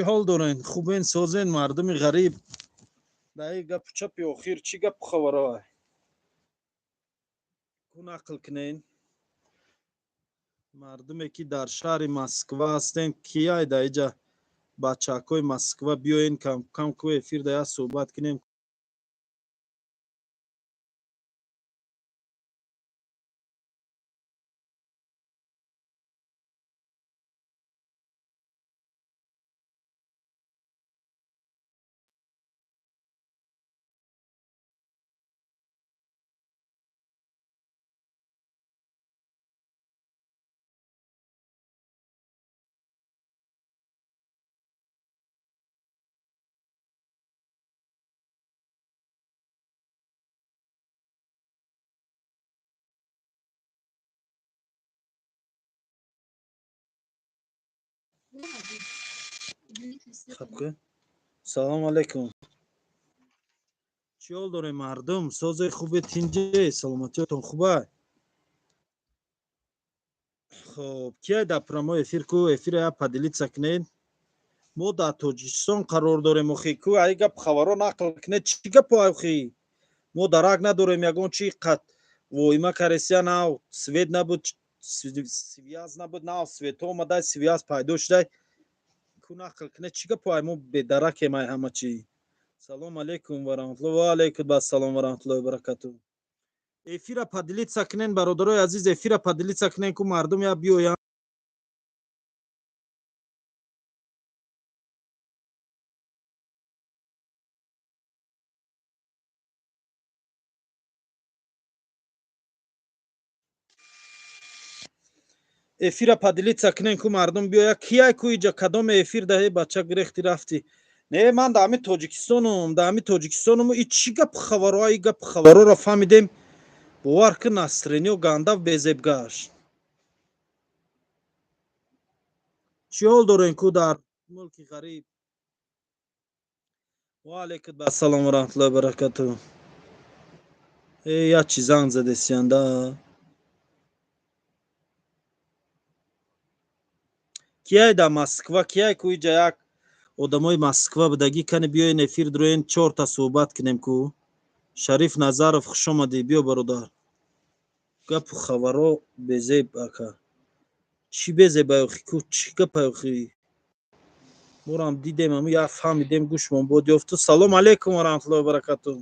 Ҳол дорен? Хубен, созен, мардуми ғариб? Дар ин гапу чапи охир чӣ гапу хабаро? Ку нақл кунен. Мардуме ки дар шаҳри Москва ҳастен, кияй дар иҷа бачаҳакҳои Москва биёен, кам ку эфир да як суҳбат кунем. Хаб ку. Салом алейкум. Чӣ ҳол дорем, мардум? Созе, хубе, тинҷе, саломатиётон хуба? Хоб, кияй дар прямой эфир ку эфира я поделиться кунед. Мо дар Тоҷикистон қарор дорем охи ку ай гап хабаро нақл кунед, чӣ гапо охи? Мо дарак надорем ягон чи қат воима каресия нав свет набуд, связь набуд, нав свет омадай, связь пайдо шудай. Ку нақл кунед, чӣ гапо ай мо бедаракем ай ҳама чӣ. Салом алейкум ва раҳматуллоҳ. Ва алейкум ассалом ва раҳматуллоҳи ва баракатуҳ. Эфира поделиться кунен, бародарои азиз, эфира поделиться кунен ку мардум я биёянд. Эфира поделиться кунен ку мардум биёя. Кияй ку иҷа кадоме эфир даҳе бача гирехти рафтӣ? Не, ман дар ҳамин Тоҷикистонум, дар ҳамин Тоҷикистонум. И чӣ гап хабаро, и гап хабароро фаҳмидем, бовар кун, настроение ганда безеб гашт. Чӣ ҳол дорем ку дар мулки ғариб? Ва алейкум ассалом ва раҳматуллоҳи ва баракатуҳ. Э, як чи занг задесианда. Кияй дар Москва, кияй ку иҷа як одамои Москва будагӣ, кани биёен эфир дуроен, чорта суҳбат кунем ку. Шариф Назаров, хуш омадӣ, биё, бародар. Гапу хабаро безеб ака. Чӣ безеб охи ку, чӣ гап охи? Морам дидем, аму як фаҳмидем, гӯшмон бод ёфту. Салом алейкум ва раҳматуллоҳи ва баракатуҳ.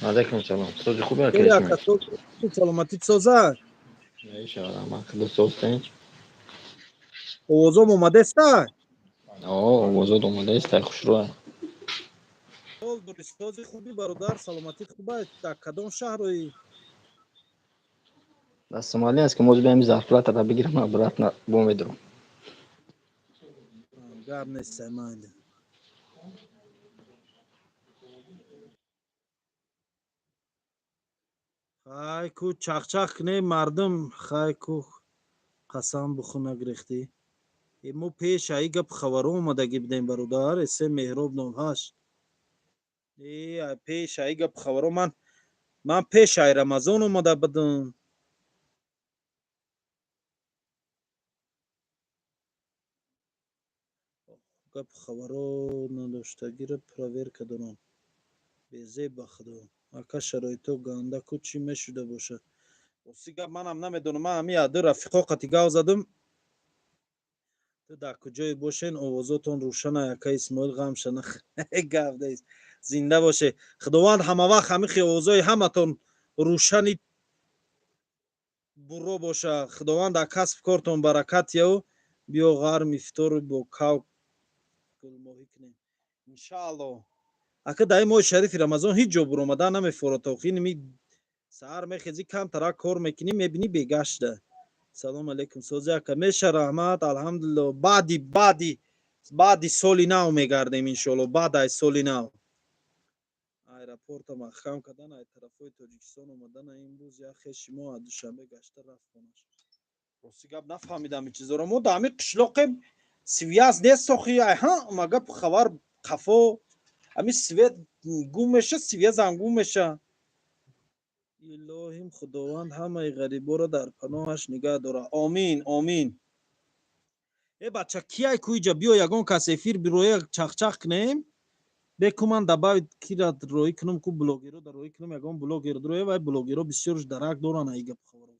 Алейкум салом. Сози хубе ака Хеле Исмоил? Ака, саломатӣ соза? Иншоалло, ман худо созтен. Овозом омадеста? О, овозот омадааст, хушрӯ. Ҳол дори, сози хуби, бародар, саломатит хуба? Дар кадом шаҳрои? Дар Сомали аст ки моз биям зарплата ра бигирам, обратно бо медурам. Гап нест, майли. Хай ку чахчах кунем мардум, хай ку қасам бухӯ нагирехтӣ. Э, мо пеш аи гап хабаро омадагӣ будем, бародар, эсе Меҳроб 08. Э, ай пеш аи гап хабаро ман пеш ай Рамазон омада будам. Гап хабаро надоштагиро проверка дорам. Безеб ба худо. Ака, шароито ганда ку, чӣ мешуда бошад? Рости гап манам намедонам, ман ҳамин яду рафиқо қати гав задам. Ту дар куҷое бошен, овозотон рӯшана, ака Исмоил, ғамша нах. Гап нест. Зинда боше. Худованд ҳамавақт ҳамихи овозои ҳаматон рӯшани бурро боша. Худованд дар касб кортон баракат яв. Биё ғарм ифтору бо кав гулмоҳӣ кунем. Иншааллоҳ. Ака, дар ин моҳи шарифи Рамазон ҳеҷ ҷо буромадан намефорад. Охи ними саҳар мехезӣ, камтарак кор мекунӣ, мебинӣ бегашта. Салом алейкум, сози ака, меша раҳмат, алҳамдулилло. Баъди соли нав мегардем иншоалло, баъд ай соли нав. Аэропорта маҳкам кардан, ай тарафҳои Тоҷикистон омадана имрӯз як хеши мо аз Душанбе гашта рафт хонаш. Рости гап нафаҳмидам ин чизоро. Мо дар ҳамин қишлоқем, связь нест охи, ай ҳа ма гап хабар қафо. Ҳамин свет гум меша, связь ам гум меша. Илоҳим, Худованд ҳамаи ғариборо дар паноҳаш нигаҳ дорад. Омин, омин. Э, бача, кияй ку иҷа? Биё, ягон кас эфир бироя, чахчах кунем. Беку ман добавить кира роӣ кунам ку, блогеро да роӣ кунам, ягон блогер дроя. Вай блогеро бисёрш дарак доранд аи гап хабаро.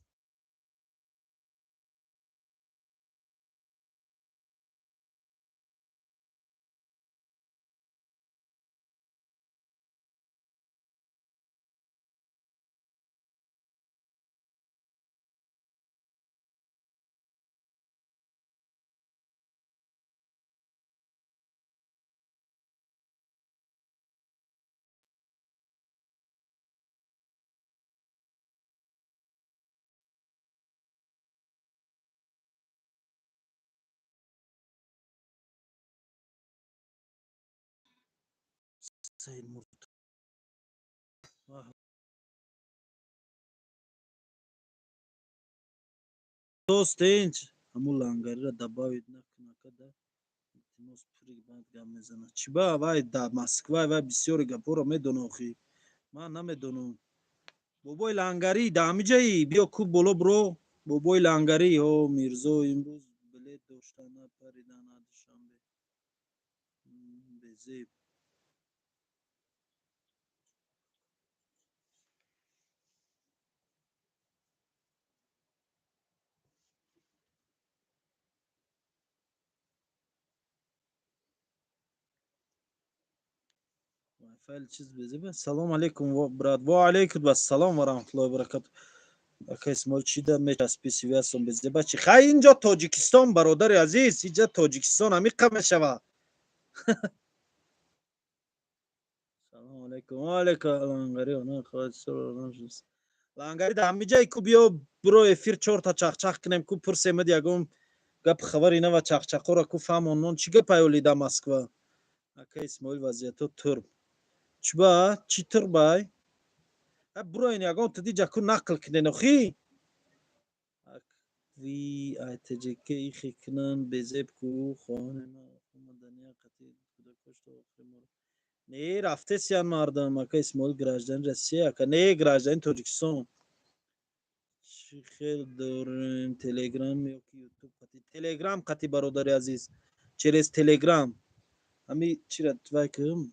Саид Муртазо тинч. Ҳамун лангариро добавить накунакада, илтимос. Пури банд гап мезанад. Чӣ ба вай да Москва, вай бисёри гапҳоро медона охи, ман намедонам. Бобои лангарӣ, да ҳамиҷаи? Биё ку боло, бро, бобои лангарӣ. Ҳо, Мирзо имрӯз билет дошта напаридан Душанбе безеб. Вайфайл чиз безеб. Салом алейкум, брат. Ва алейкум ассалом ва раҳматуллоҳи ва баракату. Ака Исмоил, чӣ да мечаспи связь-сон безеба? Чи хай, инҷо Тоҷикистон, бародари азиз, инҷа Тоҷикистон ҳамиқа мешава. Салом алейкум. Ва алейкум. Лангари лангари, да ҳамиҷаи ку? Биё, биро эфир, чорта чахчах кунем ку, пурсемад ягон гап хабари нава, чахчақора ку фаҳмонмон, чӣ гап аёли да Москва. Ака Исмоил, вазиято турб чиба? Чӣ турбай? Буроин, ягон тадиҷа ку нақл кунен охи. Ви айтҷк ихе кунан безеб ку. Не рафтесиян мардам. Ака Исмоил, гражданин Россия? Ака, не, гражданин Тоҷикистон. Чӣ хел дорем, Телеграм ёки Ютуб? Қати Телеграм, қати, бародари азиз, через Телеграм. Ҳами чира вай кунам.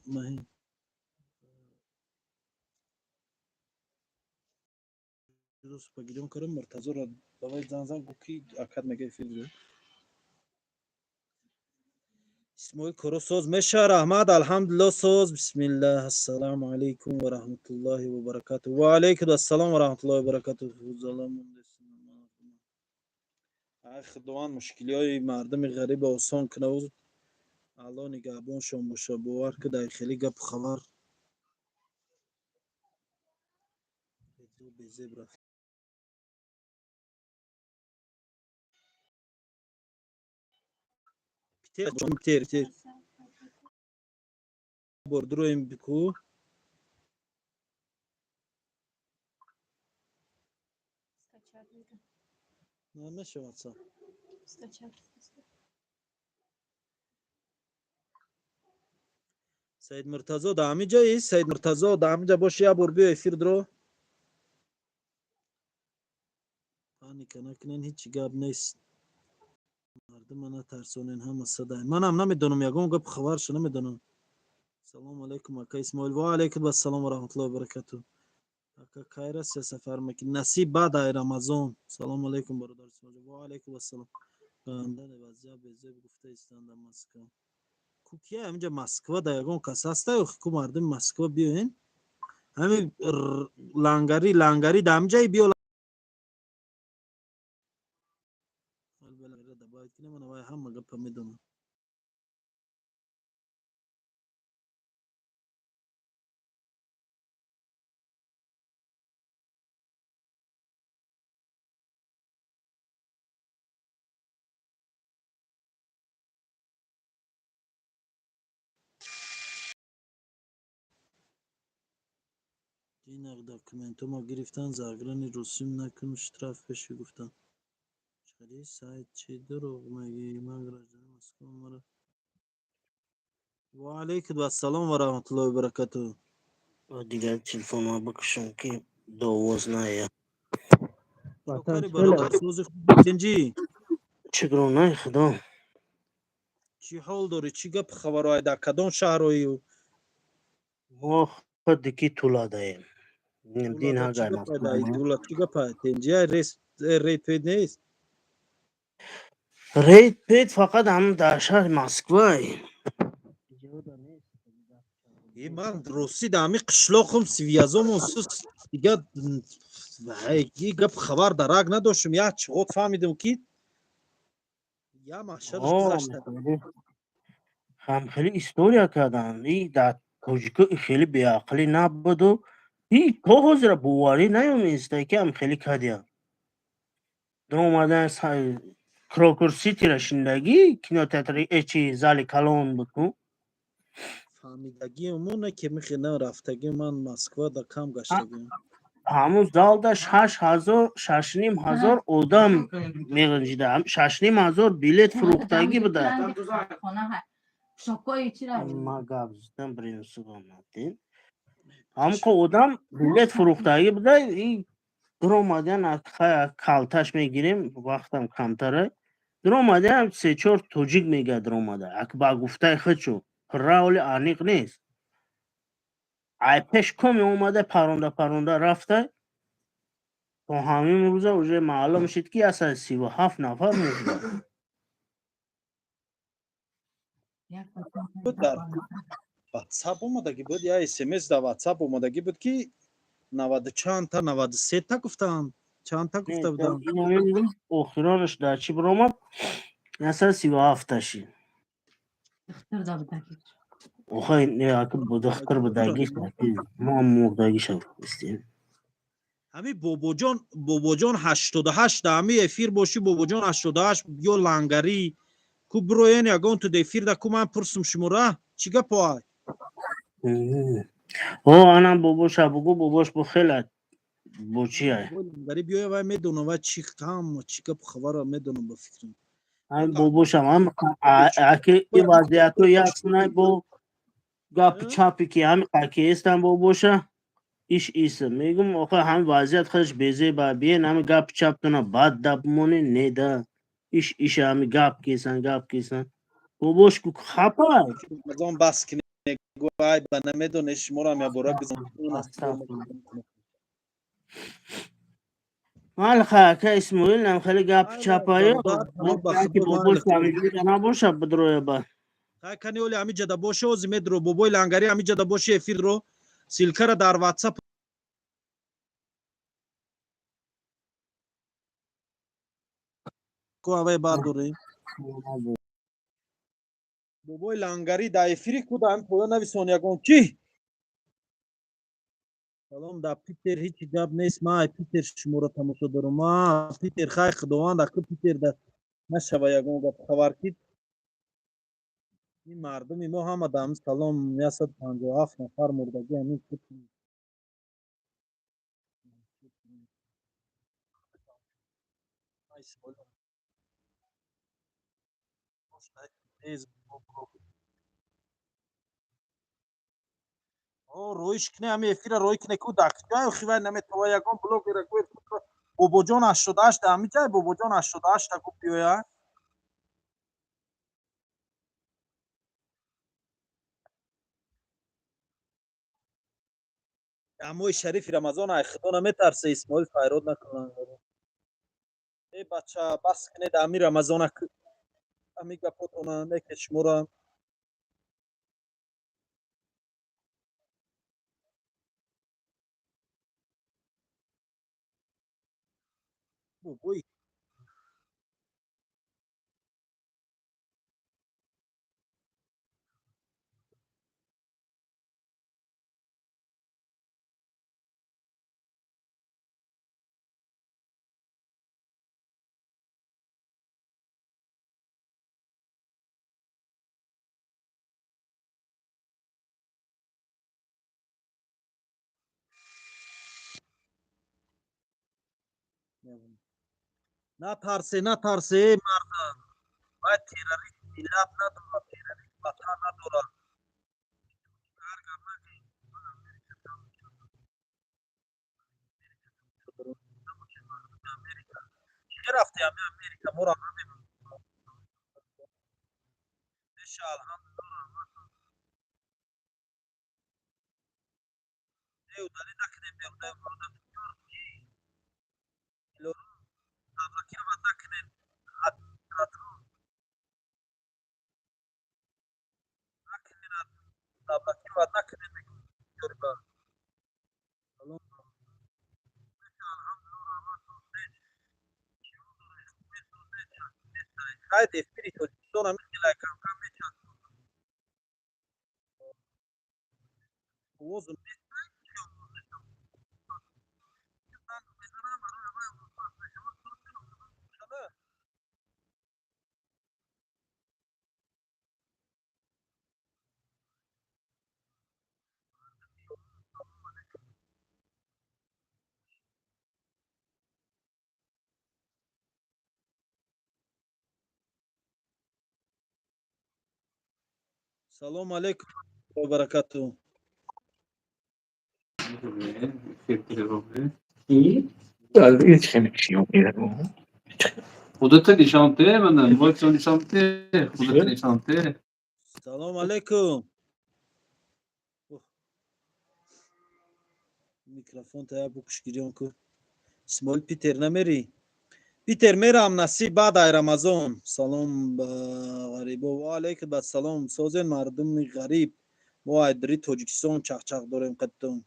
Гирён кардам. Муртазоро давай зан, гуфт ки акад мега эфир. Исмоил, коро соз меша? Раҳмат, алҳамдулилло, соз. Бисмиллаҳ. Ассалому алайкум ва раҳматуллоҳи ва баракатуҳ. Ва алайкум ассалом ва раҳматуллоҳи ва баракатуҳ. Ай Худованд мушкилиҳои мардуми ғариба осон кунаву Алло нигаҳбоншон боша. Бовар ки дар хеле гапу хабар безеб рафт. Питер, питер, бор дуроем ку. Скачать. Намешавад. Скачать. Саид Муртазо, да ҳамиҷаи? Саид Муртазо, да ҳамиҷа боши, як бор биё эфир дро. Паника накунен, ҳечи гап нест. Мардума натарсонен, ҳама садай. Манам намедонам, ягон гап хабарша намедонам. Салому алайкум, ака Исмоил. Ва алайкум ассалом ва раҳматуллоҳи ва баракатуҳ. Ака, кай Россия сафар мекунӣ? Насиб, баъд ай Рамазон. Салому алайкум, бародар Исмоил. Ва алайкум ассалом. Гандани вазъия безеб гуфта истанд Москва. Ку кия ҳаминҷа Москва да ягон кас ҳаста ё ку? Мардуми Москва биёен. Ҳами лангари, лангари, да ҳаминҷаи? Биё, добавить кунем, ана вай ҳама гапа медонам. Инак документома гирифтан, заграни русим накун, штраф пеши гуфтан. Чари сайт, чӣ дурӯғ мегӯӣ? Ман гражданин Москва, мара. Ва алайкум ассалом ва раҳматуллоҳи ва баракатуҳ. Дигар телефонро бикушам, ки довоз ная. Чокари, бародар, сози, хуб, тинҷӣ? Чӣ гуноҳи Худо. Чӣ ҳол дорӣ, чӣ гап хабарҳое, дар кадом шаҳрҳою? Мо худи ки Туладаем. Дин Чӣ ҳагай. Гапай дар Тула, чӣ гапай? Тенҷия рейс рейд пед нест? Рейд пед фақат ҳам дар шаҳри Москвай. Е, ман ростӣ дар ҳамин қишлоқам связомон сус, дига и гап хабар дарак надоштум. Як чиғот фаҳмидем, ки я маҳшараш гузашта. Ҳам хеле история карданд. И дар тоҷико и хеле беақлӣ набуду и то ҳозира боварӣ наёместа, ки ҳам хеле кардиям. Омадан Крокус Ситира шиндагӣ, кинотеатри эчи зали калон буд ку. Фаҳмидагиумоне ки михе на рафтагӣ, ман Москва да кам гаштагиам. Ҳамун залда 6000, 6500 одам меғинҷида, 6500 билет фурӯхтагӣ буда. Ма гап задам, бринсугамадин. Ҳамқа одам билет фурӯхтагӣ буда и дуромадиан, калташ мегирем, вақтам камтара. Дуромадиан, се чор тоҷик мега дуромада, ак ба гуфтаи худшо равли аниқ нест. Ай пеш коми омада, паронда паронда рафта, то ҳамин рӯза уже маълум шуд, ки 137 нафар мурда. Дар Ватсап омадагӣ буд, я смс дар Ватсап омадагӣ буд, ки наваду чандта, 93-та гуфтаанд, чандта гуфта буданд. Охиронаш дар чӣ биромад? 137-та шид. Охай, духтар будагиш, мо мурдагиша истем. Ҳами бобоҷон, бобоҷон 88 да ҳами эфир бошӣ, бобоҷон 88 ё лангарӣ ку бироен, ягон ту эфир да ку, ман пурсум шумора, чӣ гапо ай? О, ана бобоша бугу, бобош бо хела бо чи ай? Лангарӣ биёя, вай медонам, вай чӣ ҳам чӣ гап хабара медонам, ба фикрам. Ҳам бобошам ҳам аки и вазъиятҳо яснай, бо гапи чапи ки ҳами аки эстам, бобоша иш исм мегум, охо ҳами вазъият худаш безеба, биен ҳами гапи чаптона бад даб моне неда иш иш ҳами гап кесан, гап кесан, бобош ку хапай. Рамазон бас кине, ай ба намедоне, шуморам ябора. Малха ака Исмоил нам хеле гапи чапаю ки бобош ҳамиҷода набоша, бидроя ба. Хай, кани оли ҳами ҷада боше, ози медро, бобои лангари ҳами ҷада боше, эфирро ссылкара дар Ватсап ку авай бардорем. Бобои лангарӣ дар эфири ку, дар ҳами поён нависон ягон чӣ. Салом, дар Питер ҳеҷ гап нест, ман ай Питер шуморо тамошо дорам. Ма Питер, хай, худованд аку Питер да нашава ягон гап хабар, ки ин мардуми мо ҳама дар ҳами салом, 157 нафар мурдагӣ ҳамин. Роиш кне, ҳами эфира роӣ кне ку, дар куҷае хивай наметава, ягон блогера гӯед, бобоҷон 88 да ҳами ҷай, бобоҷон 88-та гу биёя. Моҳи шарифи Рамазон, ай худо наметарсе, Исмоил, файрод накунанд. Э бача, бас кунед ҳами Рамазона ҳами гапотона неке шуморо. Бобои. Натарсе, натарсе, марда, вай террорист миллат надорад, террорист ватан надорад. Ҳар гап нагӯ. Чӣ рафте ҳами Америка моро? Меша, алҳамдулилла. Не, удалить накунем, беҳуда. Заблокировать накунем, администратор накунем, заблокировать накунем. Мегӯям, салом. Хайд, эфири Тоҷикистон ҳамин хела кам-кам мечаспад. Овозм нест? Занг мезанам, барои ҳамаи овоз паст мешавад. Шуда. Салому алейкум ва баракату. Худата нишонте, мана, мойчо нишонте, худата нишонте. Салому алейкум. Микрофон тая букш гирён ку. Исмоил, Питер намери? Питер мерам, насиб, баъд ай Рамазон. Салом ба ғарибо. Ва алейкум ассалом. Созен, мардуми ғариб. Мо айдри Тоҷикистон чақчақ дорем қаттон.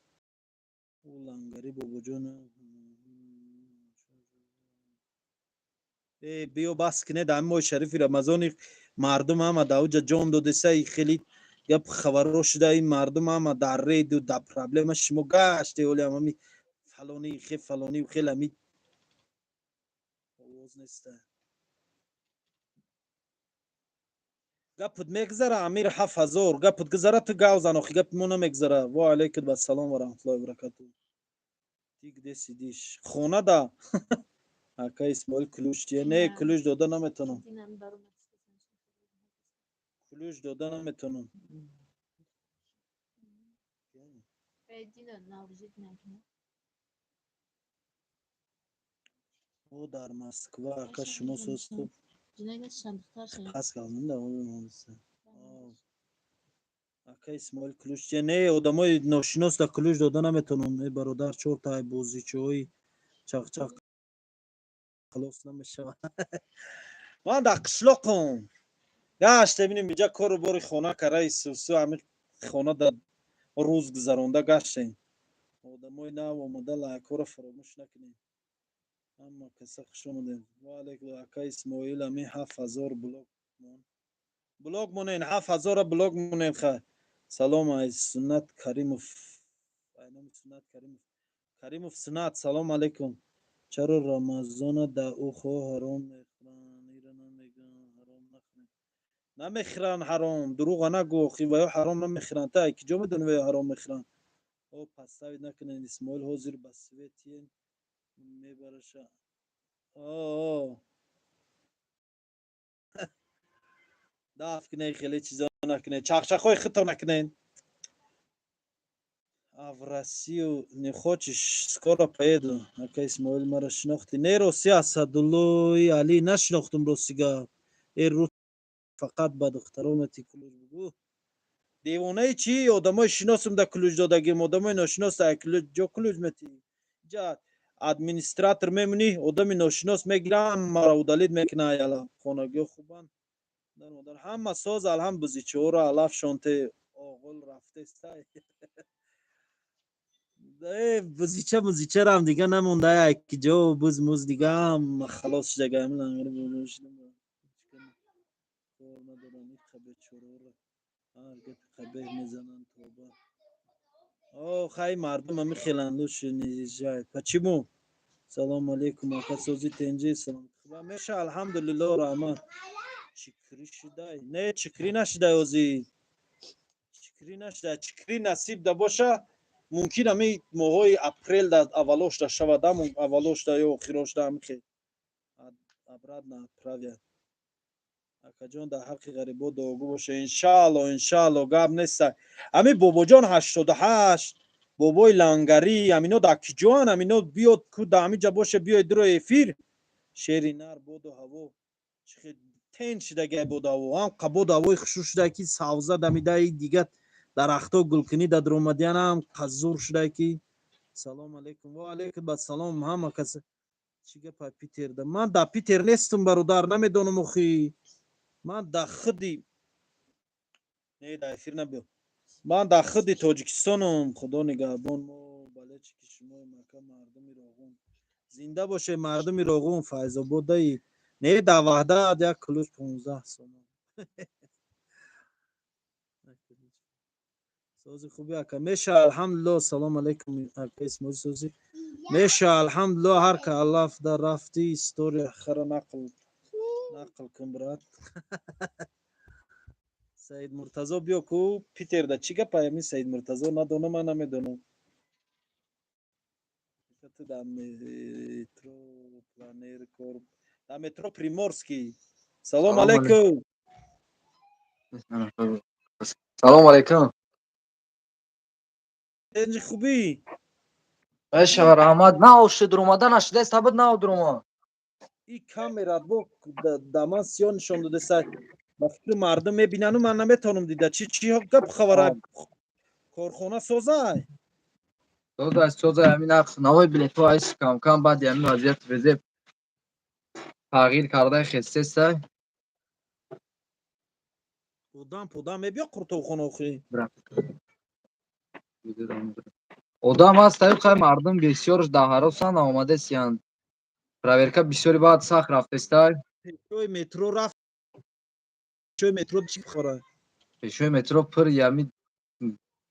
Ӯ лангари бобоҷон. Э, биё, бас кунед. Ҳами моҳи шарифи Рамазони мардум ҳама дар уҷа ҷон додеса, и хеле гап хабаро шуда, ин мардум ҳама дар реду дар проблема, шумо гаште оли ҳами фалони хе фалони хел ҳами овоз неста. Гапут мегзара, Амир, 7000 гапут гузара, ту гав зан, охи гапи мо намегзара. Ва алейкум ассалом ва раҳматуллоҳи ва баракату. Ты где сидишь? Хона да. Ака Исмоил, ключ тия? Не, ключ дода наметонам. Ключ дода наметонам. Дина навжит накунад. О, дар Москва, ака, шумо соз, хуб? Пас калмин. Ака Исмоил, ключ тия? Не, одамои ношинос да ключ дода наметонам, э бародар. Чортай бозичаҳои чақчақ халос намешавад. Ман дар қишлоқам. Гашта бинем, иҷа кору бори хона караи сусу, ҳами хона дар рӯз гузаронда гаштем. Одамои нав омода, лайкҳоро фаромӯш накунем. Ҳама каса хуш омадем. Ваалейкум. Ака Исмоил, ами 7000 блок мон, блок монен, 7000-а блок монен. Ха, салом ай Суннат Каримов, ай номи Суннат Каримов, Каримов Суннат, салом алейкум. Чаро Рамазона да ухо ҳаром мехӯранд? Ира намегӯянд ҳаром нахӯред. Намехӯранд ҳаром, дурӯға нагӯ, охи ваё ҳаром намехӯранд. Та ки ҷо медонӣ, ваё ҳаром мехӯранд? О, подставить накунед. Исмоил, ҳозир ба светиен мебараша. О, даф кунед, хеле чизо накунед, чақчақҳои худто накунед. А в Россию не хочешь? Скоро поеду. Ака Исмоил, мара шинохтӣ? Не, рости, Асадуллои Али, нашинохтум, рости гап. Э, ру фақат ба духтаро мети ключ, бугӯ. Девонаи чӣ? Одамои шиносум да ключ додагим, одамои ношинос да ключ ҷо ключ метӣ? Ҷа администратор мемонӣ, одами ношинос мегира, ҳамаро удалить мекуна. Яла, хонагиҳо хубанд? Модар, ҳама соз, алҳам. Бузичиҳоро алаф шонте, оғул рафтеста. Э, бузича музичарам дига намонда, яки ҷо буз муз дига ҳам халос шудага. Кор надорам иқа бечораро, ҳар гапи қабеҳ мезананд, тоба. О, хай, мардум ами хеланд, лучше не езжай. Почему? Салому алейкум, ака, сози, тенҷи, салом. Меша, алҳамдулилло, раҳмат. Чикрӣ шудай? Не, чикрӣ нашудай, ҳозир чикрӣ нашудай. Чикрӣ насиб да боша, мумкин ами моҳои апрел да аввалошда шавад, аввалошда ё охирошда ами хел обратно отправят. Акаҷон, дар ҳаққи ғарибо дуогӯ боша. Иншаалло, иншаалло, гап неста. Ами бобоҷон 88, бобои лангарӣ, амино дар киҷоан? Амино биёд ку, да ҳамиҷа боша, биёед дуро эфир. Шери нар, боду ҳаво чихел. Тен шидагай бодаво, ҳам қабодаҳавои хушрӯ шуда, ки савза дамидаи, дига дарахто гулкунӣ да дуромадиянам қазур шуда, ки салом алейкум, ва алейкум ассалом. Ҳама кас чӣ гапа Питерда? Ман да Питер нестам, бародар, намедонам охи. Ман да худи, не, да эфир набиё. Ман дар худи Тоҷикистонам, худо нигаҳбон. Мо балечи ки шумо мака, мардуми Роғун зинда боше, мардуми Роғун, Файзободаи не, дар Ваҳдат як ключ 15 сомон. Сози хуби, ака, меша, алҳамдулилло. Салом алейкум, ака Исмоил, сози меша, алҳамдулилло. Ҳар ка аллаф да рафти, история хара нақл кун, брат. Саид Муртазо, биё ку Питерда чӣ гапа? Ами Саид Муртазо надонам, ман намедонам. Дар метро Планер кор, дар метро Приморский. Салом алейкум. Салом алейкум. Энҷи, хубӣ? Мешава, раҳмат. Нав шуд, дуромада нашудааст, табуд нав дурома. И камера бо да ман сиёҳ нишон додеса, ба фикри мардум мебинану ман наметавонам дида. Чи чи гап, хабара, корхона созай? Созай, созай. Ҳамин нарх навои билетҳо айс камкам баъди ҳамин вазъияти везеб тағйир кардаи хестестай. Одам подам мебиё қуртовхона охи? Одам ҳаст, аю қай мардум бисёрш дар ҳаросанд, омадесиянд. Проверка бисёри баъд сахт рафтестай. Пешои метро рафт, пешои метро чӣ хора? Пешои метро пур ями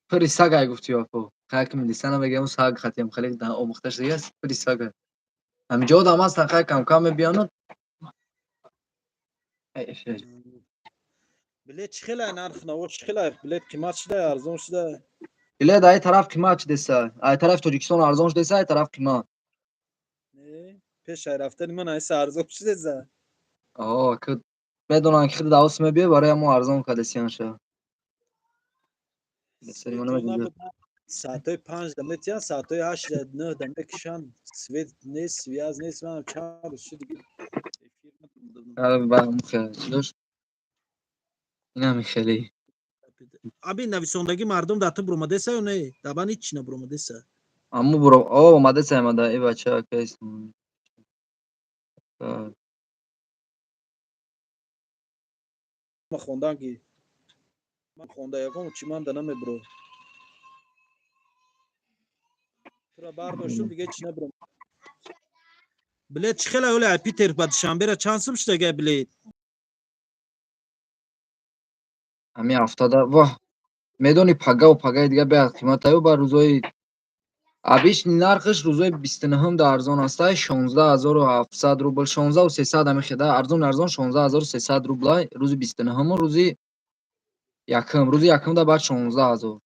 пури сагай, гуфти ёфо. Қай ки милиса намегӯям, саг хатиям хеле омӯхта шудагиаст, пури сагай. Ҳаминҷо одам ҳастанд, қай камкам мебиёну. Билет чӣ хелай, нарх наво чӣ хелай? Билет қимат шуда, арзон шуда? Билет ай тараф қимат шудеса. Ай тарафи Тоҷикистон арзон шудеса, ай тараф қимат. Пеш ай рафтани ман айса арзон шудеса. О, ки медонанд, ки худи давос мебиёй, барои ҳамо арзон кардесиянша. Соатҳои 5 да метиҳанд, соатҳои 8, 9 да мекушанд. Свет нест, связь нест. Манам чанд рӯз шуд, диги эфир дошт. Инами хеле. Аби нависондагӣ мардум дар ту буромадеса ё не? Дар ман ҳеҷ чи набуромадеса. Аму буро, о, омадеса, омада и бача кайс. Ма хондан ки ман хонда, ягон чи ман да намебуро. Тура бардоштум, дига ҳеҷ чи набуром. Билет чӣ хела оля Питер ба Душанбера чанд сум шудага билет? Ҳамин ҳафтада воҳ, медони, пагаву пагаи дига беҳад қиматаю ба рӯзои абиш нархш рӯзои 29-ҳум да арзон астай, 16 700 рубл, 16 300 ҳами хеда арзон, арзон 16 300 рублай рӯзи 29-ҳуму рӯзи якум, рӯзи якумда баъд 16 000,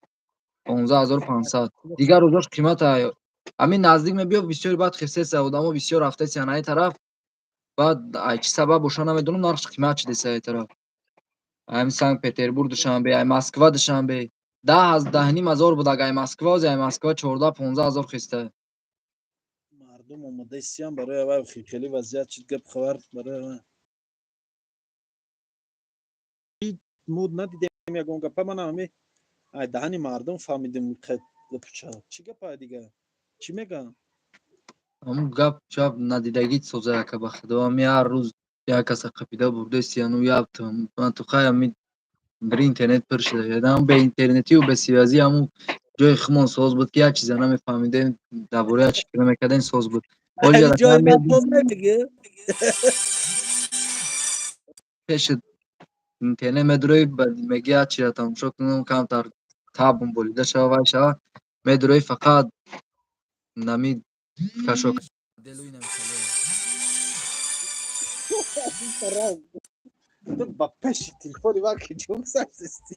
15 500. Дигар рӯзош қимата. Ҳамин наздик мебиё, бисёри баъд хесеса, одамо бисёр рафтесиян ай тараф, баъд ай чӣ сабаб боша, намедонам, нархш қимат шудеса ай тараф. Ами Санкт Петербург Душанбе, ай Москва Душанбе даҳ аз даҳним ҳазор буд, ага ай Москва, ози ай Москва 14-15 ҳазор хеста. Мардум омодаисиян барои авай, хеле вазъият шуд, гап хабар барои авай мо надидем ягон гапа. Манам ҳами ай даҳани мардум фаҳмидем. Чӣ гапа, дига чӣ мегӯям? Ҳамун гап чап надидагӣ соза, яка, ба худо, ҳами ҳар рӯз як каса қапида бурдесияну як ту хай ҳами бир интернет пур шуда. Ам бе интернетию бе связи ҳамун ҷои хумон соз буд, ки як чиза намефаҳмидем, дар бораи як чиз намекардем, соз буд. Ҳамин ҷои ман боз намегӯ. Пеши интернет медурои, меги як чиза тамошо кунам, камтар табм болида шава, вай шава, медурои, фақат нами кашо делуи намехеле. Ба пеши телефони ман ки ҷон сарсести.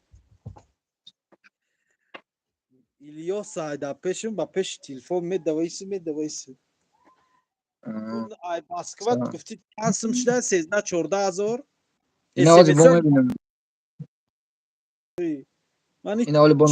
Илёс ай дар пешум, ба пеши телефон медавайсу, медавайсу. Ай Москва гуфти чанд сум шуда? 13, 14 ҳазор. Ина ҳози бо мебинам. Ман Ина ҳоли бо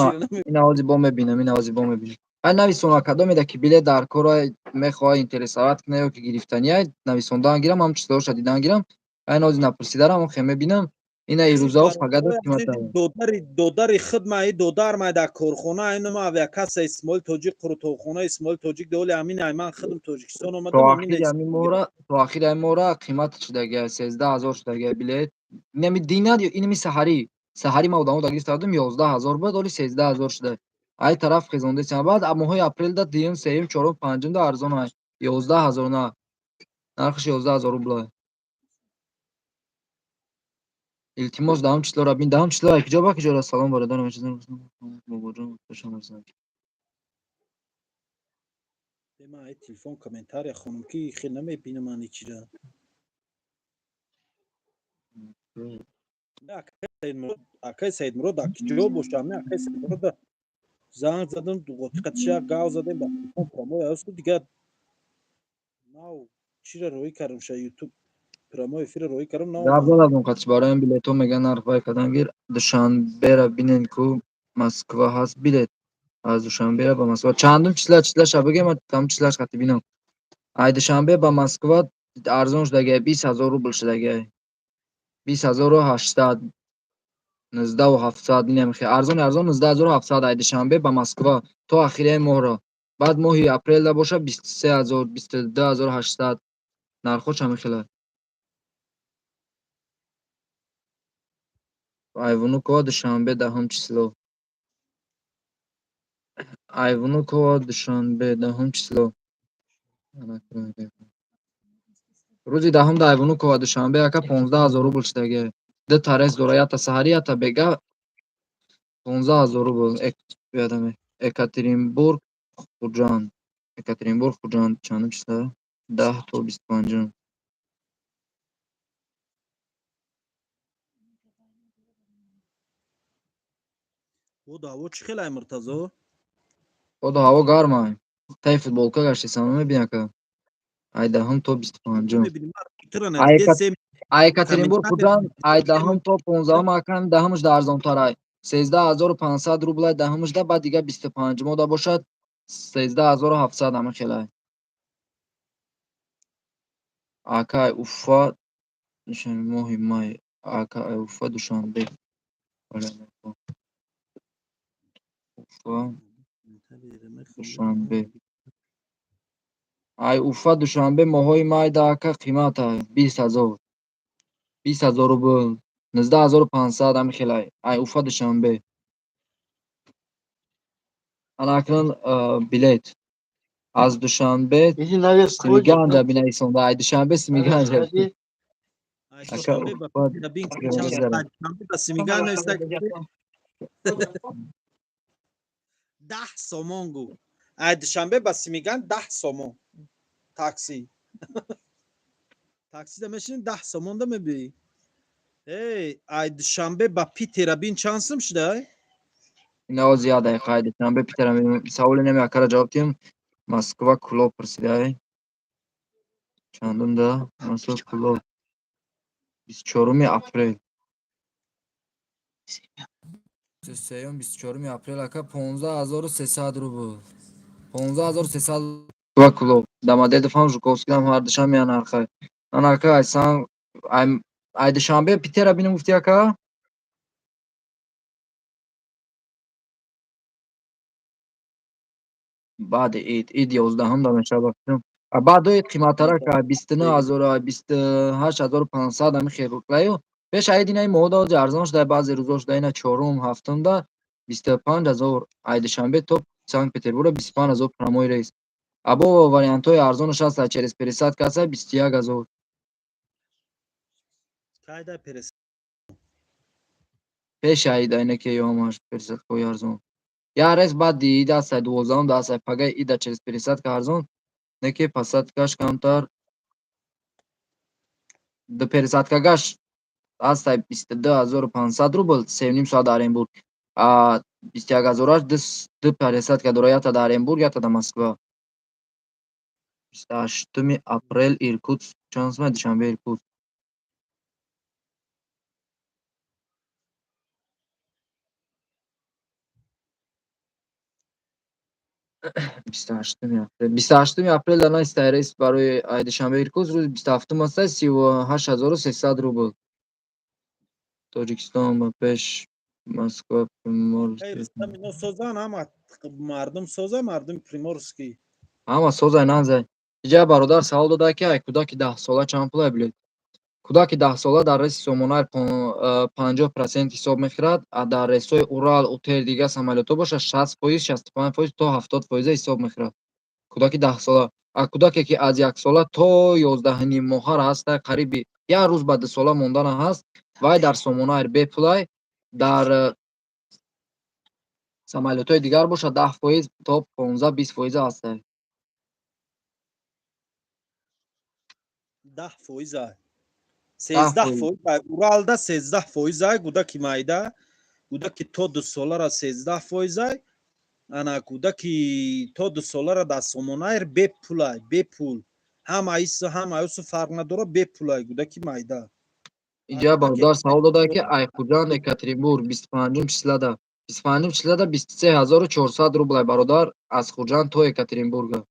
ина ҳози бо мебинам, ина ҳози бо мебинам. Ай нависона, кадомеда ки билет дар кора, мехоҳад, интересовать кунад ё ки гирифтания, нависондан гирам, ҳам чизҳоша дидан гирам. Ай нози напурсидарам, охе мебинам. Ина ирӯзао фақат қимата. Додари додари худ ма, и додар ма дар корхона, ина ма авиакасса Исмоил Тоҷик, қурутовхона Исмоил Тоҷик доли амин ай ман худам Тоҷикистон То омадам амин. Ахири ҳамин моҳра, то ахири ҳамин моҳра қимат шудагия, 13 000 шудагия билет. Инами динад ё инами саҳарӣ. Саҳарӣ ма одамо дагирифта будам, 11 000 буд, оли 13 000 шуда. Ай тараф хезондесам. Баъд моҳои апрелда, дуюм, сеюм, чорум, панҷумда арзон ай. 11 000 на. Нархаш 11 000 рубла. Илтимос, даҳум числоро бин. Даҳум число ай куҷо ба куҷоро? Салом, бародарам, бобоҷон, хушам ҳастам. Ма ай телефон комментария хонум ки хел намебинам ман ичира. Акай Саидмурод дар куҷо бошам? Не, акай Саидмурод занг задам, қатиша гав задем ба телефон, прямой асту дигар нав чира роҳӣ кардам ша, ютуб прямой эфира роҳӣ кардам нав. Гап задам қатиш бароям билетҳо меган нарх вай кадан гир. Душанбера бинен ку Москва ҳаст билет. Аз Душанбера ба Москва. Чандум числа, числаша бигем, ман там числаш қати бинам. Ай Душанбе ба Москва арзон шудагия, 20 000 рубл шудагия. 20 800, 19 700 инам хе. Арзони арзон 19 700 ай Душанбе ба Москва то ахири моҳро. Баъд моҳи апрелда боша 23 000, 22 800 нархҳо чами хела. Ай Внуково Душанбе даҳум число. Ай Внуково Душанбе даҳум число. Рӯзи даҳум да ай Внуково Душанбе ака 15 000 рубл шудагия. Ду та рейс дора, якта саҳарӣ, якта бега, 15 000 рубл. Ёдаме. Екатеринбург Хуҷанд. Екатеринбург Хуҷанд чандум числа? 10 то 25-ум. Боду ҳаво чӣ хел ай, Муртазо? Боду ҳаво гарм ай. Таи футболка гаштесам, мебини ака. Ай даҳум то 25-ум. Мебинем, тура надидесем. Ай Екатеринбург Хуҷанд ай даҳум то 15-ум акам даҳумаш да арзонтар ай. 13 500 рубл ай даҳумаш да, баъд дига 25-умо да бошад 13 700 ҳама хел ай. Ака ай Уфа душанбе моҳи май. Ака ай Уфа Душанбе. Уфа Душанбе. Ай Уфа Душанбе моҳои май да ака қимат ай 20 000. 20 000 рубл. 19 500 ҳами хел ай. Ай Уфа Душанбе. Ана акнун билет. Аз Душанбе Иди наверх сходи. Семиганҷа бинависонда. Ай Душанбе Семиганҷа. Сходи. Ай Ака Душанбе ба Уфа бин Душанбе. Душанбе ба Семиган нависта 10 сомон гу. Ай Душанбе ба Семиган 10 сомон. Такси. Таксида мешини 10 сомон да мебиӣ. Эй, ай Душанбе ба Питера бин чанд сум шуда ай? Инао зиёд ай қайд Душанбе Питера саволи неми акара ҷавоб диҳем. Москва Кулоб пурсида ай. Чандум да? Москва Кулоб. 24-уми апрел. Сеюм 24-уми апрел ака 15 300 рубл. 15 300 Москва Кулоб. Домодедово Жуковскийам ҳар душанбе я нархай. Ана ака ай сан ай Душанбе Питера бинем гуфти ака? Баъди ид, ид 11-ум да мешавад. Баъд ид қиматтарак ай 29 000, ай 28 500 ҳами хел рублаю. Пеш ай иди моҳо да ози арзон шуда, баъзе рӯзо шуда ина чорум, ҳафтум да 25 000 ай Душанбе то Санкт Петербурга 25 000 прямой рейс. Або вариантҳои арзонаш ҳаст через пересадка ҳаст 21 000. Кайда перес Пеш ай ида ине ки ёмаш пересадкаҳои арзон. Як рейс баъди ид ҳаст 12-ум да ҳаст пагаи ида через пересадка арзон, не ки посадкаш камтар. Ду пересадкагаш ҳаст 22 500 рубл, сеним соат дар Оренбург. А 21 000-аш ду пересадка дора, якта дар Оренбург, якта дар Москва. 28-уми апрел Иркутск чанд сум Душанбе Иркутск. 28 апрел, 28 апрел дар наистай рейс барои ай Душанбе Иркутск, рӯзи 27-ум астай, 38 300 рубл. Тоҷикистон ба пеш, Москва, Приморский. Рустам, ино созан, ҳама мардум соза, мардуми Приморский. Ҳама созай, нанзай. Иҷа бародар савол дода, ки ай кӯдаки 10-сола чанд пулай билет. Кӯдаки 10-сола дар рейси Сомонаир 50% ҳисоб мехӯрад, а дар рейсҳои Урал, Утел, дигар самолётҳо боша, 60%, 65% то 70 фоиза ҳисоб мехӯрад. Кӯдаки 10-сола. А кӯдаке, ки аз 1 сола то 11,5 моҳара ҳаста, қариби як рӯз ба 2 сола мондана ҳаст, вай дар Сомонаир бепулай, дар самолётҳои дигар боша, 10% то 15-20 фоиза ҳастай. 10 фоиза, 13 фоиз. фоиз Уралда, 13 фоиза кӯдаки майда, кӯдаки то 2 солара 13 фоизай. Ана кӯдаки то 2 солара дар Сомонаир бепулай, бепул, ҳам аису, ҳам аюсу фарқ надорад, бепулай кӯдаки майда. Инҷа бародар савол дода, ки ай Хуҷанд Екатеринбург 25-ум числада, 25-ум числада 23 400 рублай, бародар, аз Хуҷанд то Екатеринбурга.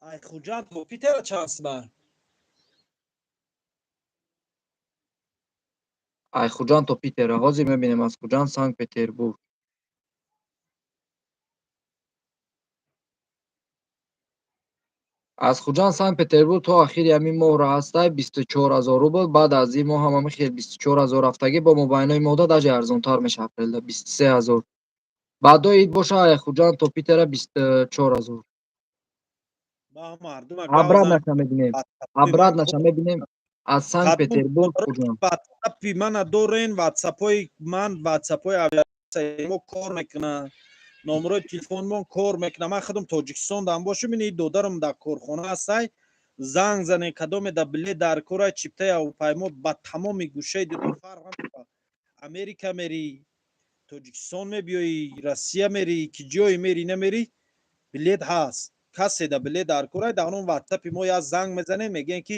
Ай Хуҷанд то Питера чанд сима? Ай Хуҷанд то Питера ҳозир мебинем. Аз Хуҷанд Санкт Петербург. Аз Хуҷанд Санкт Петербург то ахири ҳамин моҳро ҳастай 24 000 рубл. Баъд аз ин моҳ ҳам ҳамин хел 24 000 рафтагӣ, бо мобайнои моҳда даже арзонтар меша, апрелда 23 000. Баъдои ид боша, ай Хуҷанд то Питера 24 000. Ба мардума. Обратно мебинем, обратно мебинем, аз Санкт Петербург Хуҷанд. Ватсапи мана дорен, ватсапҳои ман, ватсапҳои авиатсияи мо кор мекунад, номерои телефонмон кор мекунад. Ман худам Тоҷикистон дам бошам, ини додарам дар корхона ҳастай, занг занен, кадоме да билет дар кора, чиптаи ҳавопаймо ба тамоми гӯшаи дунё, фарқ надорад, Америка мери, Тоҷикистон мебиёӣ, Россия мери, ки ҷое мери намери, билет ҳаст. Касе да билет дар кора, дар он ватсапи мо як занг мезанем, мегӯем, ки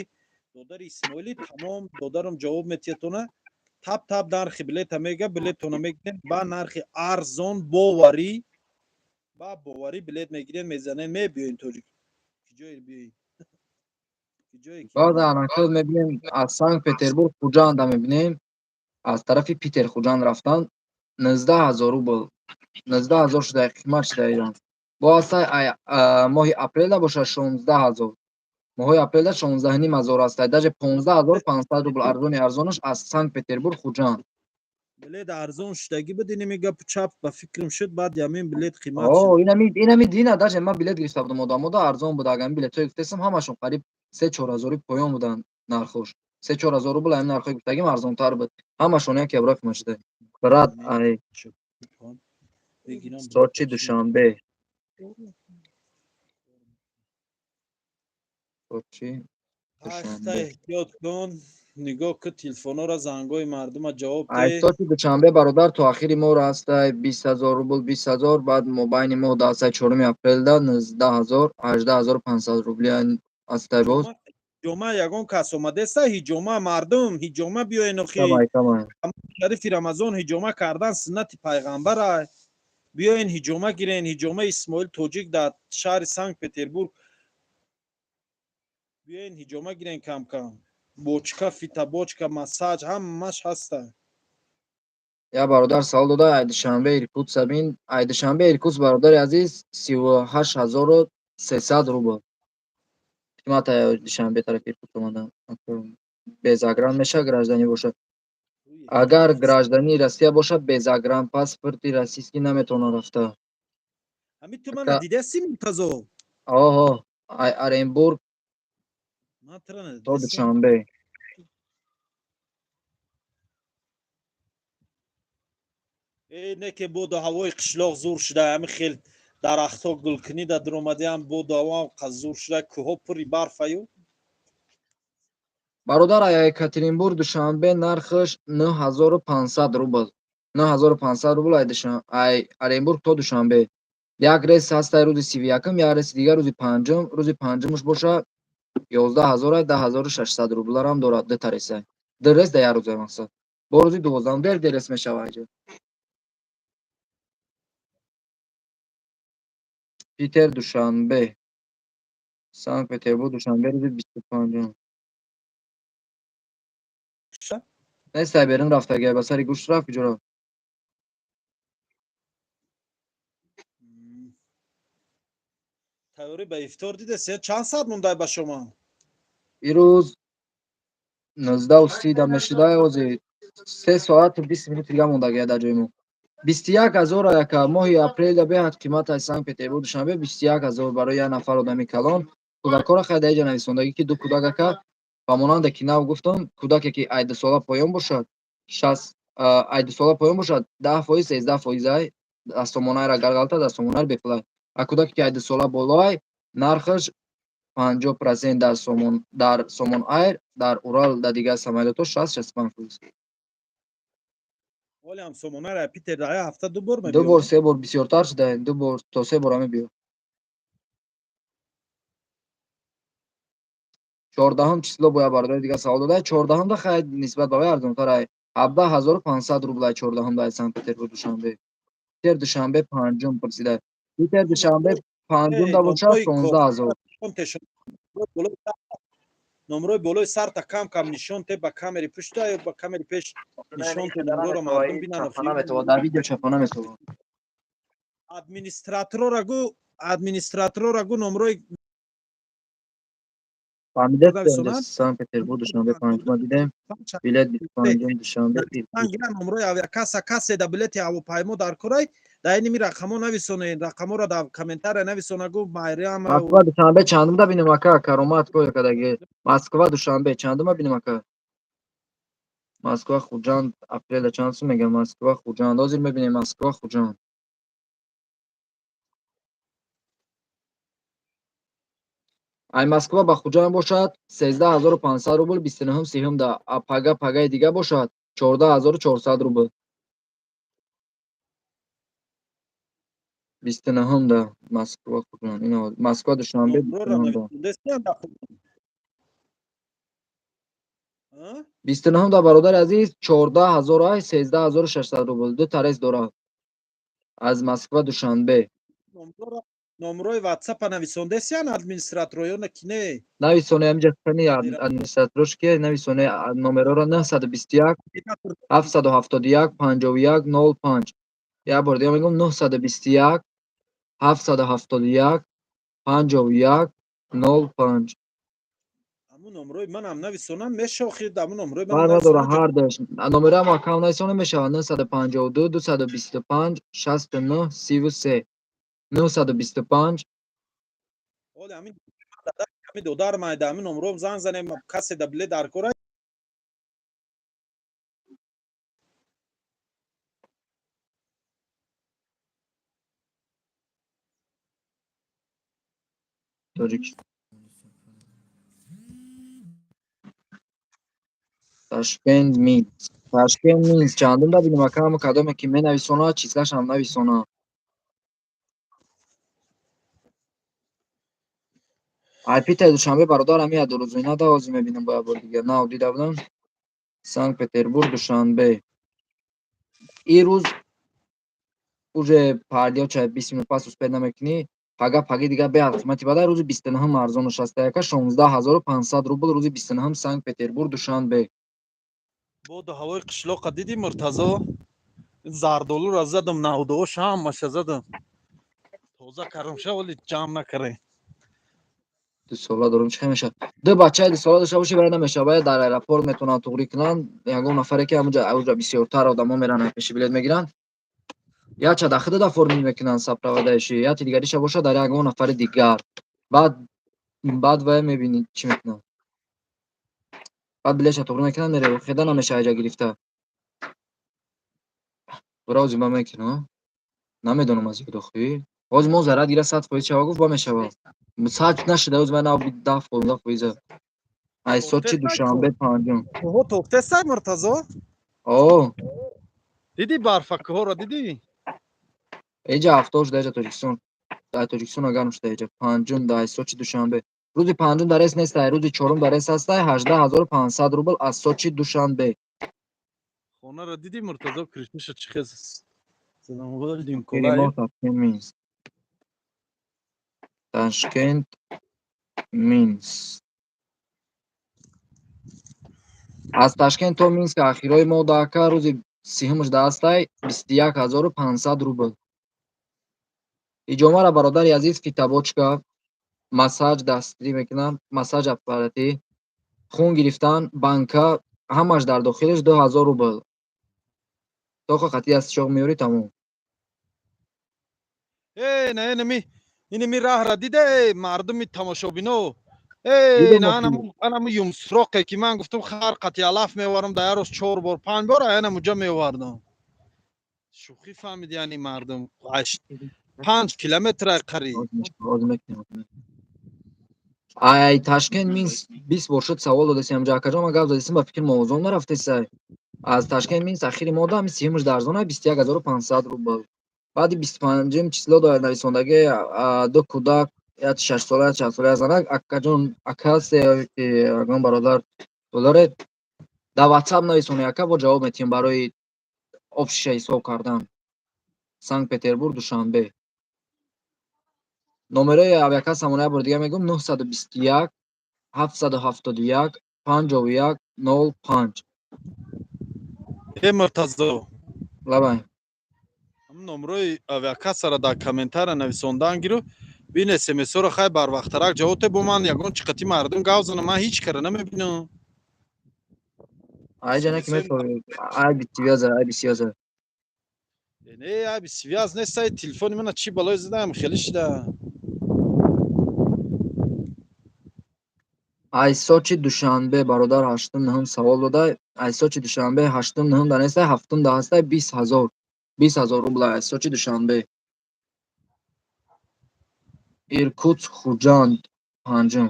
додари Исмоилӣ, тамом, додарам ҷавоб метиҳатона, тап тап нархи билета мега, билетона мегирем ба нархи арзон, боварӣ, ба боварӣ билет мегирем, мезанем, мебиёем тоҷик, ки ҷое биёем, ки ҷое ки. Баъд анакл мебинем, аз Санкт Петербург Хуҷанда мебинем, аз тарафи Питер Хуҷанд рафтан 19 000 рубл, 19 000 шуда, қимат шуда Иран. Бо ҳастай ай моҳи апрелда боша, 16 000, моҳои апрелда 16 500 ҳастай, даже 15 500 рубл арзони арзонаш аз Санкт Петербург Хуҷанд. Билет арзон шудагӣ буд, инами гапу чап ба фикрам шуд, баъд ямин билет қимат О, шуд. инами дина даже ман билет гирифта будам, одамода арзон буд. Агар билетҳои гуфтесам, ҳамашон қариб 3-4 ҳазори поён буданд нархош, 3-4 ҳазор рубл. Ҳамин нархҳои гуфтагим арзонтар буд, ҳамашон як евро қимат шуда, брат. Ай Бигирам. Сочи Душанбе, Сочи Ахта. Душанбе. Эҳтиёт кун, нигоҳ кун телефонҳоро, зангҳои мардума ҷавоб Ай деҳ. Сочи Душанбе, бародар, то ахири моҳро ҳастай 20 000 рубл, 20 000. Баъд мобайни моҳ да ҳастай, 4 апрелда 19 000, 18 500 рубли ҳастай боз. Ҳиҷома ягон кас омадеста? Ҳиҷома, мардум, ҳиҷома биёен охи. Камай, камай. Шарифи Рамазон, ҳиҷома кардан суннати пайғамбара. Биёен, ҳиҷома гирен, ҳиҷома Исмоил Тоҷик дар шаҳри Санкт Петербург. Биёен, ҳиҷома гирен, кам кам бочка, фитобочка, массаж, ҳамаш ҳаста. Я бародар савол дода, ай Душанбе Иркутск бин. Ай Душанбе Иркутск, бародари азиз, 38 300 рубл қимат. Ай Душанбе тарафи Иркутск омадан без загран меша, гражданин бошад. Агар гражданини Россия бошад, без загранпаспорти российский наметавонад рафта. Ҳами ту мана дидаси, Муртазо? Оҳо, ай Оренбург Ман тура то надидастам. Душанбе. Э, не ки боду ҳавои қишлоқ зур шуда, ҳами хел дарахтҳо гулкунӣ да дуромадиам, боду ҳаво қа зур шуда, кӯҳҳо пурри барфаю. Бародар, ай Екатеринбург Душанбе нархаш 9500 рубл, 9500 рубл ай Оренбург то Душанбе. Як рейс ҳастай рӯзи 31-ум, як рейси дигар рӯзи 5-ум. Рӯзи 5-умаш боша, 11 000, 10 600 рубларам дорад. Дута рейса, ду рейс дар як рӯза, мақсад, бо рӯзи 12-ум дер дер рейс мешава айҷа. Питер Душанбе, Санкт Петербург Душанбе, рӯзи 25-ум. Нестай, берун рафтагай, ба сари гӯшт рафт, куҷо рафт? Тайёрӣ ба ифтор дидест, чанд соат мондай ба шумо? Ирӯз 19:30 да мешидай, ҳозир 3 соату 20 минути дига мондагия дар ҷои мо. 21 000 яка моҳи апрелда беҳад қимат аз Санкт Петербург Душанбе, 21 000 барои як нафар одами калон. Кӯдакҳоро хай дар иҷа нависондагӣ, ки ду кӯдак ака, ба монанде ки нав гуфтам, кӯдаке ки ай 2 сола поён бошад, шаст ай 2 сола поён бошад, 10%, 13%-ай аз Сомонайра гарғалта, дар Сомонайр бепулай. А кӯдаке ки ай 2 сола болоай, нархаш 50% дар Сомон, дар Сомон Айр, дар Урал, дар дигар самолётҳо 60-65%. Ҳолиам Сомонайра Питер дар як ҳафта ду бор Ду бор, мебиёд? се бор бисёртар шуда, ду бор то се бора мебиёд. 14-ум число бояд бародари дигар савол дода, 14-умда хай нисбат ба вай арзонтар ай, 17 500 рубл ай 14-умда ай Санкт Петербург Душанбе. Питер Душанбе панҷум пурсида. Питер Душанбе панҷумда бошад, 16 000. Номрои болои сарта кам кам нишон те, ба камери пушта ё ба камери пеш нишон те, номрора мардум бинанд. Дар видео чапа наметавон. Администраторора гӯ, администраторора гӯ, номрои Фаҳмидед? Санкт Петербург Душанбе панҷума дидем, билет 25-ум Душанбе. Номрои авиакасса, кассе да билети ҳавопаймо дар корай, дар иними рақамҳо нависонед, рақамҳоро дар комментария нависона, гӯ Майрам. Москва Душанбе чандумда бинем, ака Каромат? Кадаги Москва Душанбе чандума бинем, ака? Москва Хуҷанд апреля чанд сум мегӯям? Москва Хуҷанд ҳозир мебинем. Москва Хуҷанд ай Москва ба Хуҷанд бошад, 13 500 рубл, 29-ум, 30-умда. А пага, пагаи дига бошад, 14 400 рубл, 29-умда Москва Хуҷанд. Ина Москва Душанбе 29-умда. 29-умда, бародари азиз, 14 000 ай, 13 600 рубл, ду тарес дорад аз Москва Душанбе. Номрои ватсапа нависондесиян администраторо ё ки не? Нависоне, ҳамиҷа кани администраторош ки нависоне номерора: 921 771 51 05. Як бор дига мегӯм: 921 771 51 05. Ҳамун номрои манам нависонам мешохид, ҳамун номрои Фарқ надора, ҳардаш номераам аккаунт нависона мешавад: 952 225 69 33, 925. Ҳоли ҳамин додар майда, ҳамин номром занг занем, касе да билет дар кора. Тоҷик Ташкент Минск, Ташкент Минск чандум да бинем, акаам? Кадоме ки менависона, числашам нависона. Ай Питер Душанбе, бародар, ҳами ядурӯзина да ҳозир мебинам, бо як бор дигар нав дида будам. Санкт Петербург Душанбе ин рӯз уже пардиёча 20 минут пас успеть намекунӣ. Пага, паги дига беҳад қимати бада, рӯзи 29-ум арзон нишаста яка, 16 500 рубл, рӯзи 29-ум Санкт Петербург Душанбе. Боду ҳавои қишлоқа дидӣ, Муртазо? Зардолура задам, навдоош ҳамаша задам, тоза кардам ша, вале ҷамъ накардем. 2 сола дорум, чӣ мешавад? Ду бачаи 2 сола дошта бошӣ, вале намешавад. Бояд дар аэропорт метавонанд туғрӣ кунанд, ягон нафаре ки ҳамуҷа, уҷа бисёртар одамо меранд, пеши билет мегиранд. Яча дар худада формил мекунанд сопровождающий, яти дигариша бошад дар ягон нафари дигар. Баъд вай мебинӣ чӣ мекунанд. Баъд билетша туғрӣ мекунанд, мере хеда намешавад иҷа гирифта. Рози ба мекунам, намедонам аз ёд охӣ. Ҳозир мо зарар гира 100% шава, гуфт, ба мешавад. Сад нашуда, ҳозир ман нав 10-15%. Ай Сочи Душанбе панҷум. Кӯҳо тофтестай, Муртазо? О. Дидӣ, барфа кӯҳоро дидӣ? Эҷа ҳафтод шуда, эҷа Тоҷикистон. Дар Тоҷикистон гарм шуда эҷа. Панҷум дар Сочи Душанбе. Рӯзи панҷум дар рейс нестай, рӯзи чорум дар рейс ҳастай, 18 500 рубл аз Сочи Душанбе. Хонаро дидӣ, Муртазо, крышаша чӣ хез? Перелёт Минск. Ташкент Минск. Аз Ташкент то Минск ахирои моҳ дака рӯзи сиҳумаш даастай 21 500 рубл. Иҷомара, бародари азиз, фитобочка, массаж дастгирӣ мекунанд, массаж аппаратӣ, хун гирифтан, банка, ҳамаш дар дохилаш 2000 рубл. Тоқа қатъи аз чоқ меёрӣ, тамом. Э, на, инами инами раҳра дида, э, мардуми тамошобино, э, на, анаму юмсроқе, ки ман гуфтам, хар қати алаф меварам, дар як рӯз чор бор, панҷ бор аянамуҷа мевардам. Шӯхӣ фаҳмид, яъни мардум 5 километра қариб. Ай Ташкент Минск 20 бор шуд савол додасем ҳамҷа, акаҷон, ман гап задисем, ба фикри мовозон нарафтесай. Аз Ташкент Минск ахири моҳда ҳами сиюмаш дар зона 21 500 рубл. Баъди 25-ум число нависондаги ду кӯдак, як шашсола, як чандсола, занак. Акаҷон, ака ҳасте ки ягон бародар доред, дар Ватсап нависонед, ака, бо ҷавоб метиҳем барои общий ша ҳисоб кардан. Санкт Петербург Душанбе. Номерои авиакассамон як бори дига мегӯм: 921 771 51 05. Э, Муртазо. Лабай. Номерои авиакассара дар комментария нависондан гиру. Бин, смсҳоро хай барвақттарак ҷавоб те, бо ман ягон чӣ қати мардум гав занам, ман ҳеҷ кара намебинам. Айҷа не ки метавонӣ, айби связь, айби связь. Не, айби связь нест, ай телефони мана чӣ балое задаам, хеле шида. Ай Сочи Душанбе бародар ҳаштум нӯҳум савол дода. Ай Сочи Душанбе ҳаштум нӯҳум да нестай, ҳафтум да ҳастай, 20 000, 20 000 рубла ай Сочи Душанбе. Иркутск Хуҷанд панҷум.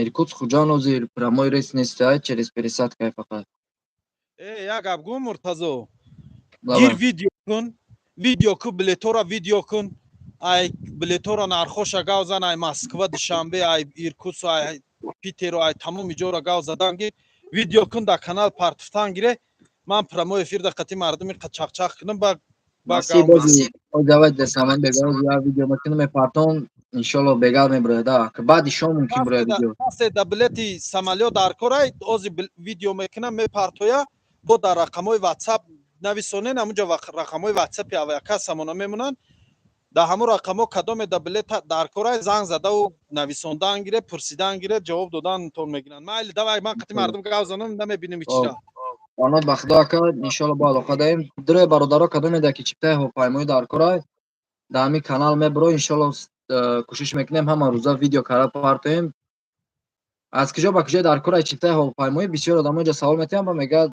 Иркутск Хуҷанд ҳозир прямой рейс нестай, через пересадка фақат. Э, як гап гӯм, Муртазо. Гир, видео кун, видео кун, билетора видео кун, ай билетора нархоша гав зан, ай Москва Душанбе, ай Иркутск, ай Питеру, ай тамоми ҷора гав задан гир, видео кун, дар канал партуфтан гире, ман прямой эфир дар қати мардуми чақчақ кунам ба. Давай, саман бега видео мекунам, мепартон, иншолло бегар меброяд, баъди шом мумкин брояд видео. Да билети самолёт дар корай, ози видео мекунам, мепартоя, бо дар рақамҳои Ватсап нависонен, ҳамунҷо рақамҳои Ватсапи авиакассамона мемонанд, дар ҳамун рақамҳо кадоме да билет дар корай, занг задаву нависондан гире, пурсидан гире, ҷавоб додантон мегиранд. Майли, давай, ман қати мардум гав занам, намебинем ичира. Онот ба худо, ака, иншолло бо алоқа даем. Дуре бародаро, кадоме да ки чиптаи ҳавопаймоӣ дар корай, дар ҳамин канал мебро, иншолло кӯшиш мекунем ҳама рӯза видео кара партоем. Аз куҷо ба куҷо дар корай чиптаи ҳавопаймоӣ, бисёр одамо инҷа савол метиҳанд ва мегӯяд,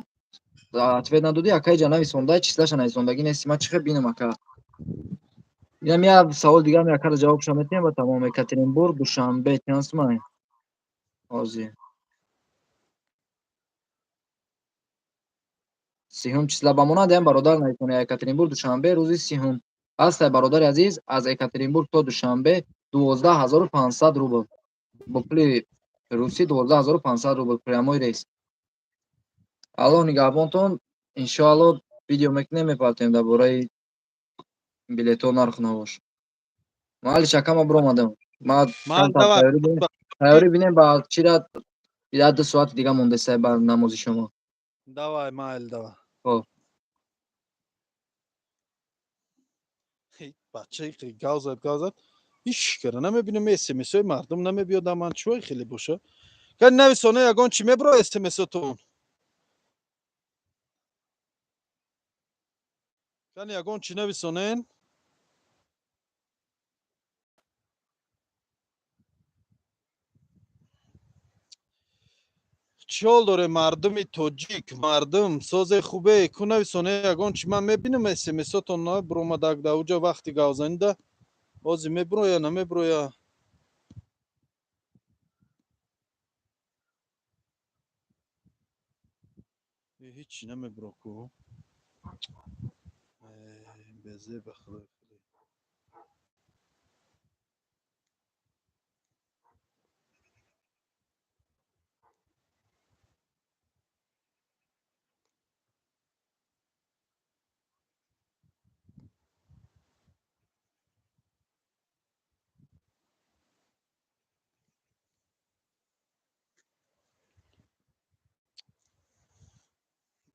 ответ надодӣ, ака, иҷа нависонда, число ша нависондагӣ нести, ман чӣ хел бинам, ака? Инам як савол дигар акара ҷавобша метиҳем ва тамом. Екатеринбург Душанбе чанд сумай ҳозир? 30-ум числа ба монанд ям бародар нависонед: Екатеринбург Душанбе рӯзи 30-ум ҳастай, бародари азиз, аз Екатеринбург то Душанбе 12 500 рубл, бо пули русӣ 12 500 рубл, прямой рейс. Аллоҳ нигаҳбонтон, иншоалло видео мекунем, мепартоем дар бораи билетҳо, нарху навош. Майли, шакама, биромадам. Ма тайёрӣ бинем, ба чира як ду соати дига мондесай ба намози шумо. Давай, майли, давай. Хоб. Бачаи гав зад, гав зад, ҳеч кара намебинам, смсои мардум намебиёдам, ман чӯй хеле боша. Кани, нависона, ягон чӣ мебро смсотон? Кани, ягон чӣ нависонен? Чӣ ҳол доре, мардуми тоҷик, мардум созе, хубе? Ку, нависоне ягон чӣ, ман мебинам смсотон набиромадак да уҷа вақти гавзанида. Ҳозир мебироя, намебироя? Ҳичи намебиро ку, безеба, худои.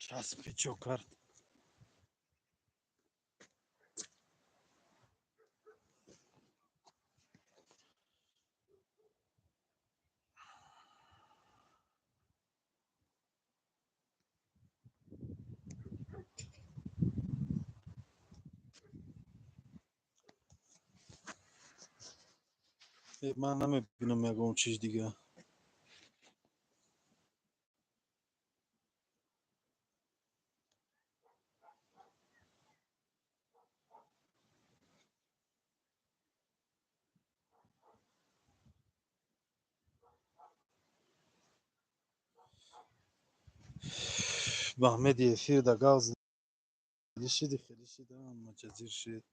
Часпи чо кард? Ман намебинам ягон чиз дига. Ба Аҳмеди эфир да гав шиди, хеле шида, маҷазир шид.